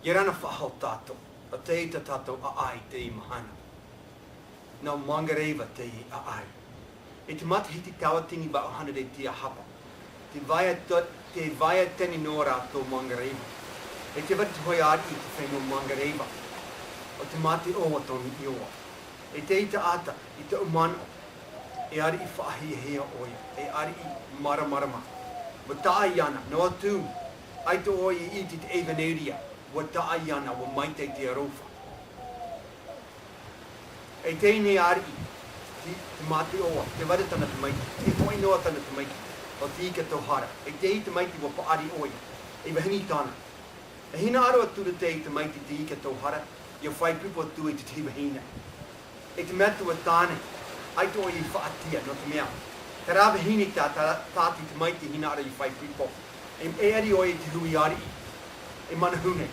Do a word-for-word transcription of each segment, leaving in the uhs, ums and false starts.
ʻIa rā na faʻahou tātou, ʻo tei tā tātou ʻāʻai i teie mahana. Nō Mangareva teie ʻāʻai. I te matahiti tauatini vaʻu hānere tiahapa, tē vai a to-, tē vai a teie nō rātou Mangareva. E tē vai ra te hōʻē ariʻi i te fenua Mangareva, ʻo Te Mateoa tōna iʻoa. E teie taʻata, i taʻu manaʻo, e ariʻi faʻahiahia ʻoia, e ariʻi māramarama. ʻUa taʻa iāna, noa atu, ʻaita ʻoia i ʻite i te ʻevaneria, ʻua taʻa iāna, ʻua maitaʻi te aroha. E teie nei ariʻi, Te, Te Mateoa, tē vai ra tāna tamaiti, e hōʻē noa tāna tamaiti, ʻo Te Ika Tauhara. E teie tamaiti ʻua paʻari ʻoia, e vahine tāna. E hinaʻaro atu ra teie tamaiti Te Ika Tauhara, ʻia fāriʻi pīpō atu i te tahi vahine. E te metua tāne, ʻaita ʻoia i faʻatia, nō te mea, terā vahine tā, tā, tā te tamaiti hinaʻaro ʻia fāriʻi pīpō. E, e ʻere ʻoia i te hui ariʻi, e Manahune.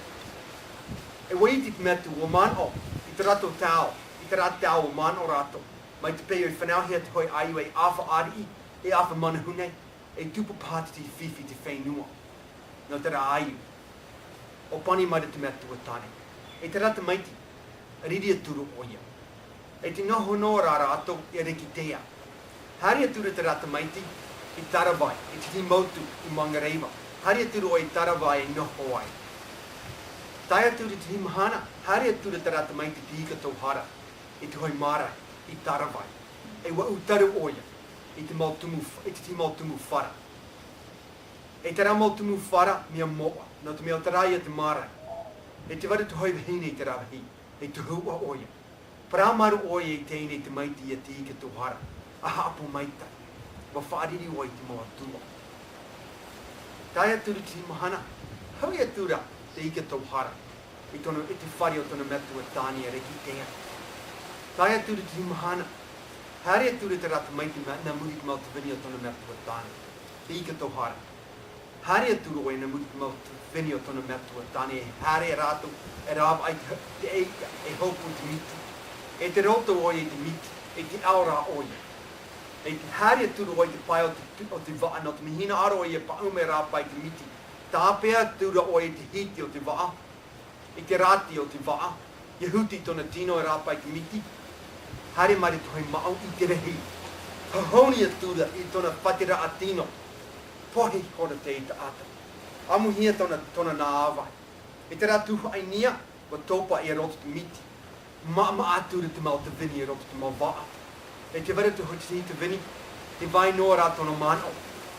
E ʻua ʻite te metua, ʻua manaʻo, i tā rātou tao, i terā tao ʻua manaʻo rātou. Mai te peu e fānauhia te hōʻē ʻāiʻa, e ʻāfa ariʻi, e ʻāfa Manahune, e tupu paha te tahi fifi i te fenua. Nō terā ʻāiʻa. ʻUa pani mai ra te metua tāne. E terā tamaiti, riri atu ra ʻoia. E tē noho noa ra rātou i Rekitea. Haere atu ra terā tamaiti i Taravai, i te tahi motu i Mangareva. Haere atu ra ʻoia i Taravai e noho ai. Tae atu ra i te tahi mahana, haere atu ra terā tamaiti Te Ika Tauhara, i te hōʻē marae, i Taravai. E ʻua ʻūtaru ʻoia, i te mau tumu f-, i te tahi mau tumu fara. E terā mau tumu fara, mea moʻa, nō te mea ʻo terā ïa te marae. E tē vai ra te hōʻē vahine i terā vāhi, e tuhaʻa ʻoia. Parau mai ra ʻoia i teie nei tamaiti ʻo Te Ika Tauhara, ʻa haʻapaʻo maitaʻi, ʻua fāriʻi ʻoia i te mau atua. Tae atu ra i te mahana, haere atu ra Te Ika Tauhara, i tōna, i te fare o tōna metua tāne a Rekitea. Tae atu ra i te mahana, haere atu ra terā tamaiti nā, nā muri i te mau tavini o tōna metua tāne, Te Ika Tauhara. Haere atu ra ʻoia nā muri i te mau tavini o tōna metua tāne, e haere rātou, e rāvaʻai te, te ʻeika, e hopoi te miti. E tē roto ʻoia i te miti, e tē ʻaore ʻoia. E haere atu ra ʻoia i te pae o te, o te vaʻa, nō te mea hinaʻaro ʻoia e paʻuma e rāpae i te miti. Tāpeʻa atu ra ʻoia i te hiti o te vaʻa, i te rāti o te vaʻa, ʻia huti tōna tino e rāpae i te miti. Haere mai ra te hōʻē maʻu i te rehi. Hahani atu ra i tōna fātiraʻa tino. Pohe ihora teie taʻata. ʻAmuhia tōna, tōna nā ʻāvae. I terā tuhaʻa i niʻa, ʻua topa i roto i te miti. Maʻamaʻa atu ra te mau tavini i roto i te mau vaʻa. E tē vai ra te hōʻē tahi tavini, tē vai noa ra tōna manaʻo.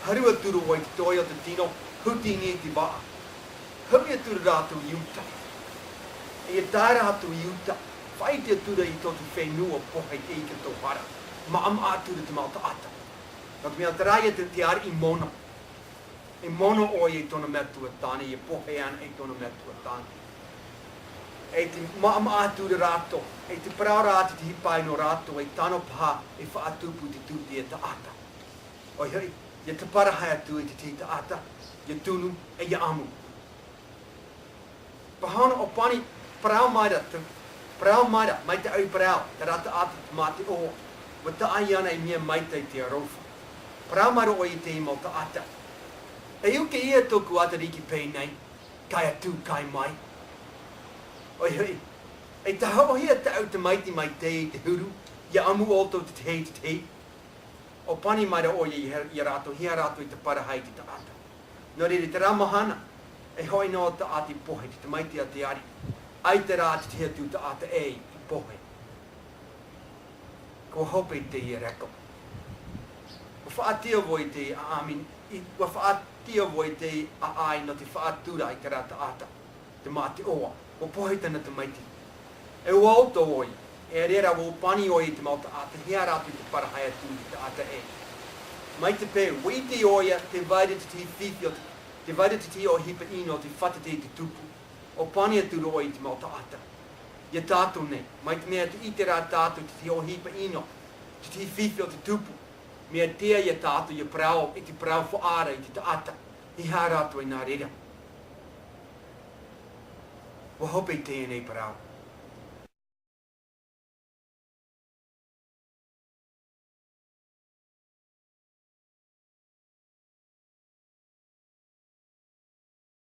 Haru atu ra ʻoia i te toe o te tino, huti i niʻa i te vaʻa. Haere atu ra rātou i uta. E tae rātou i uta, faʻaʻite atu ra i tō te fenua pohe i Te Ika Tauhara. Maʻamaʻa atu ra te mau taʻata. Nō te mea terā ïa te, te ariʻi mono. E mono ʻoia i tōna metua tāne, e pohe ana i tōna metua tāne. E tē maʻamaʻa atu ra rātou, e tē parau ra te tahi pae nō rātou, e tano paha e faʻatupu i te tūtē taʻata. ʻOia hoʻi, ʻia taparahi atu i te tahi taʻata, ʻia tunu, e ʻia ʻamu. Pāhono ʻo Pani, parau mai ra, te, parau mai ra, mai te ʻau parau, terā taʻata Te Mateoa, ʻua taʻa iāna e mea maitaʻi te aroha. Parau mai ra ʻoia i teie mau taʻata. E ʻuke ïa tōku ʻātariki pēnei, kai atu, kai mai. ʻOia hoʻi, e tahoʻohia tāʻu tamaiti mai teie i te huru, ʻia ʻamu ʻoutou te tahi, te tahi. ʻUa pani mai ra ʻoia ia, ia rātou, hia rātou i taparahi i te taʻata. Nō reira, i terā mahana, e hoʻi noa taʻata i pohe, te tamaiti a te ariʻi. ʻAita rā te tahi atu taʻata ʻē i pohe. ʻUa hope i teie reka. ʻUa faʻatia vau i te ʻāʻami, i, ʻua faʻatia vau i te ʻāʻai nō te faʻatura i terā taʻata. Te Mateoa, ʻua pohe tāna tamaiti. E ʻua ʻoto ʻoia, e reira ʻua pani ʻoia i te mau taʻata, hia rātou i taparahi atu i te taʻata ʻē. Mai te peu, ʻua ʻite ʻoia, tē vai ra te tahi fifi o te, tē vai ra te tahi ʻohipa ʻino, tē fātata i te tupu. ʻUa pani atu ra ʻoia i te mau taʻata. Ia tātou nei, mai te mea tē ʻite ra tātou te tahi ʻohipa ʻino, te tahi fifi o te tupu. Mea tiʻa ia tātou ʻia parau, i te parau faʻaara i te taʻata, hia rātou i nā reira. ʻUa hope i teie nei parau.